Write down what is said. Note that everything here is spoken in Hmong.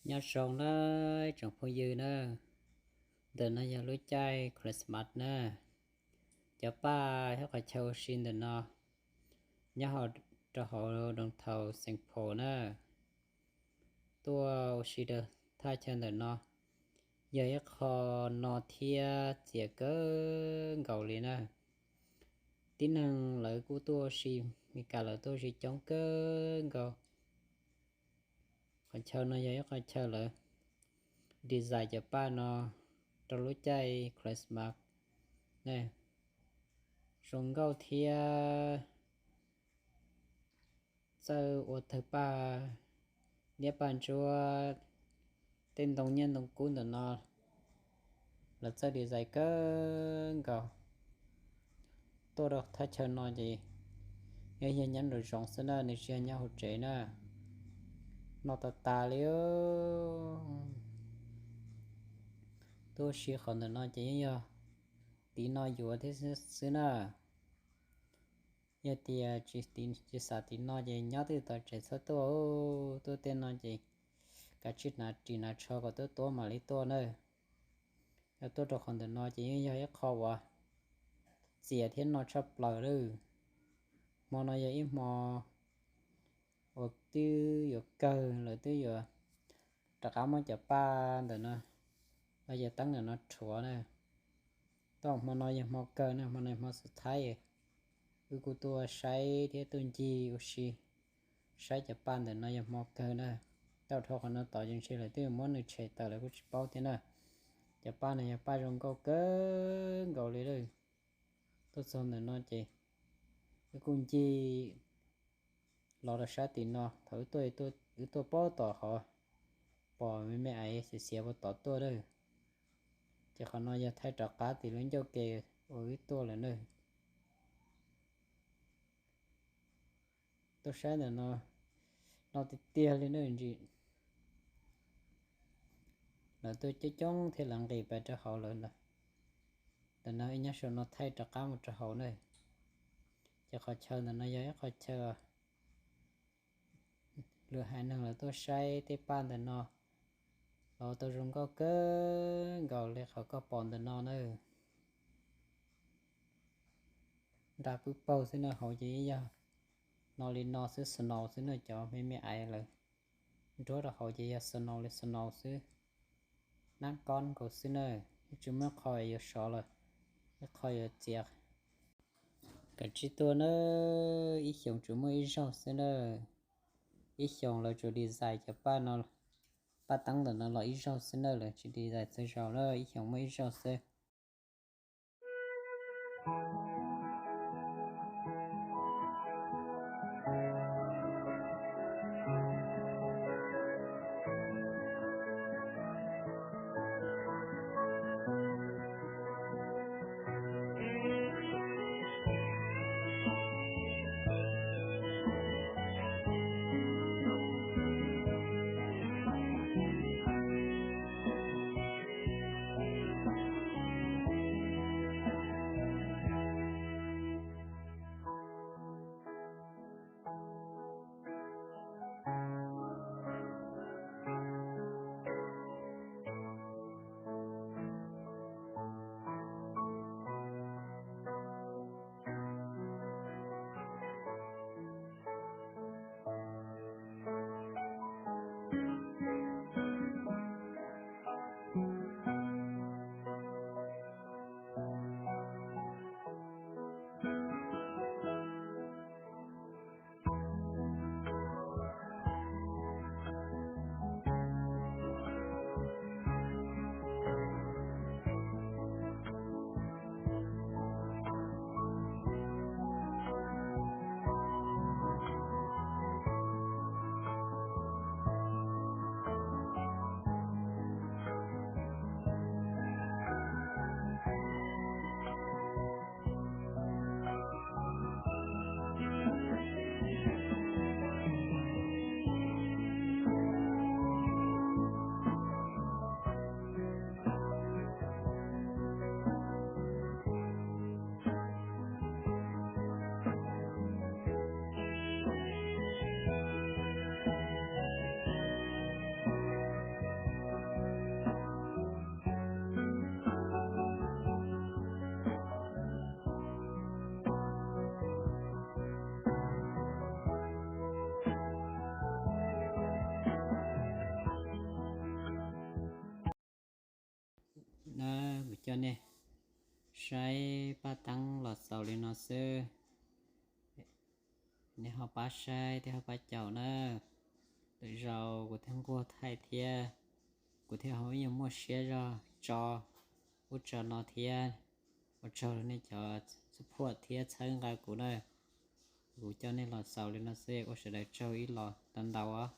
Nyob zoo nawb tsoom phooj ywg na, ntawm no yog lub caij Christmas na. Cov paj thiab qhov chaw ua si ntawm no nyob rau hauv downtown Saint Paul na. Tuaj ua si rau thaj chaw ntawm no yog ib qho no thiab txias kawg nkaus li na. Tib neeg lawv kuj tuaj ua si, Meskas lawv tuaj ua si coob kawg nkaus. Qhov chaw no yog ib qho chaw lawv design cov paj no rau lub caij Christmas ne, zoo nkauj thiab txawj ua tawg paj liab paj ntsuab, tej ntoo nyiaj ntoo kub ntawm no lawv txawj design kawg nkaus. Tuaj rau thaj chaw no ces yog nyob nraum zoov xwb na, nws tsis yog nyob hauv tsev na. No tas tas li. Tuaj ua si qhov ntawm no ces yeej yog tiv no yuav thiab xwb na. Yog tias tsis xav tiv no ces nyob twb tom tsev txhob tuaj. Tuaj tej no ces kav tsij hnav ris hnav tsho kom tuab tuab mam li tuaj na. Yog tuaj rau qhov ntawm no ces yeej yog ib qho uas txias thiab no tshaj plaws lawm. Hmo no yog ib hmo uas twb yuav kawg, lawv twb yuav rov qab muab cov paj ntawm no, los yog teeb ntawm no rhuav na. Tau hmo no yog hmo kawg na, hmo no hmo xus thaib, wb kuj tuaj saib thiab tuaj ncig ua si saib cov paj ntawm no yog hmo kawg na. Tau dhau qhov no tod ces ntshe lawv twb yuav muab nws tshem tawm lawv kuj tsis paub thiab na. Cov paj no yog paj zoo nkauj kawg nkaus li lawm. Tuaj txog ntawm no ces wb kuj ncig los rau sab tim no, thaum wb tuaj, wb tuaj pab tom hov, pom me me aiv xiav xiav puag tom tuaj lawm. Ces qhov no yog thaij rov qab tim lub ncauj ke uas wb tuaj lawm na. Tuaj saib ntawm no, no tiag tiag li na, ntsis lawv tuaj coob coob thiab lawv nqis pais rau hauv lawm ntag. Ntawm no ib nyob saum no thaij rov qab mus rau hauv na. Ces qhov chaw ntawm no yog ib qhov chaw lwm haiv neeg lawv tuaj saib tej paj ntawm no los tau zoo nkauj kawg nkaus li qhov koj pom ntawm no na. Nra pwb paug xwb na, hauv ces yog no li no xwb, snow xwb na, cov me me aiv lawv nruab rau hauv ces yog snow li snow xwb. Nab kob nkaus xwb na, yeej tsis muaj qho yuav sov los ib qho yuav txias. Kav tsij tuaj na, ib xyoos tsuas muaj ib zaug xwb na. Ib xyoos lawv tsuas design cov paj no, paj teeb ntawm no los ib zaug xwb na, lawv tsis design txhua zaus na, ib xyoos muaj ib zaug xwb. coj nej saib paj teeb los xaus li no xwb. Nej ho pab saib thiab ho pab caum na. Lwm zaus kuv thiaj nquag thaij thiab kuv thiaj ho ib nyuag muaj siab zog tso ub tso no thiab. Ua tsaug nej cov support thiab txhawb nqa kuv na. Kuv coj nej los xaus li no xwb, ua sawv daws tsaug ib los ntau ntau os.